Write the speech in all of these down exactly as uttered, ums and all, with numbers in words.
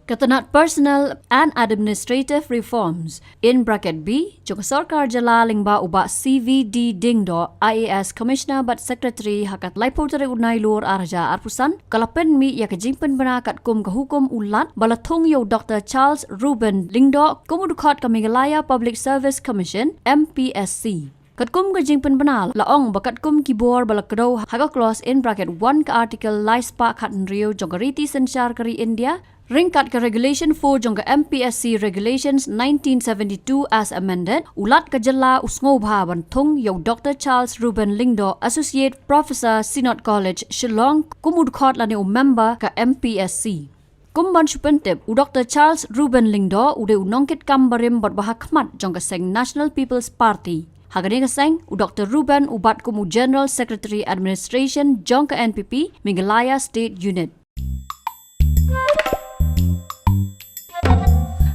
Ka tnat Personnel and Administrative Reforms in bracket B jong ka sorkar jylla lyngba u Bah C V D Lyngdoh, I A S Commissioner bad Secretary, ha ka laiphew tarik u Nailur arhajar arphew san, ka la pynmih ïa ka jingpynbna katkum ka hukum u Lat ba la thung ïa u Doctor Charles Reuben Lyngdoh kum u dkhot ka Meghalaya Public Service Commission, M P S C. Katkum ka jingpynbna la ong ba katkum ki bor ba la kdew ha ka clause in bracket one ka article lai spah khathynriew jong ka riti synshar ka ri India, ryngkat ka regulation four jong ka M P S C Regulations nineteen seventy-two as amended, u Lat ka jylla u sngewbha ban thung ïa u Doctor Charles Reuben Lyngdoh, Associate Professor, Synod College, Shillong, kum u dkhot lane u member ka M P S C. Kum ban shu pyntip, u Doctor Charles Reuben Lyngdoh u dei u nongkitkam barim bad ba ha khmat jong ka seng National People's Party. Ha kane ka seng, u Doctor Reuben u bat kum u General Secretary Administration jong ka N P P Meghalaya State Unit.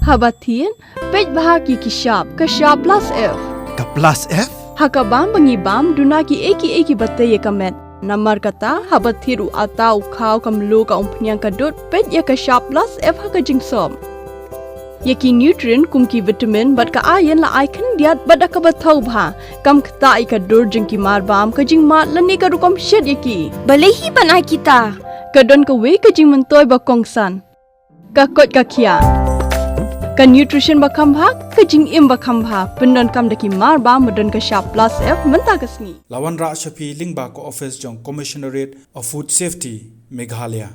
Haba thied, peit bha ki ki shap, ka shap plus F. Ka plus F? Ha ka bam ba ngi bam, duna ki ei ki ei ki ba tei ïa ka met. Namar kata, haba thied u atta, u khaw, ka mluh, ka umphniang, ka dud, peit ïa ka shap plus F ha ka jingsop. Ïa ki nutrient kum ki vitamin bad ka iron la ai khyndiat bad da kaba thaw bha. Kam ktah ïa ka dur jong ki marbam, ka jingmad lane ka rukom shet ïa ki. Balei hi ban ai kita? Ka don kawei ka jingmyntoi ba kongsan. Ka koit ka khiah. Ka nutrition ba kham bha, ka jingim ba kham bha. Pyndonkam da ki marbam ba don ka shap plus F mynta ka sngi. La wanrah sha phi lyngba ka office jong Commissionerate of Food Safety, Meghalaya.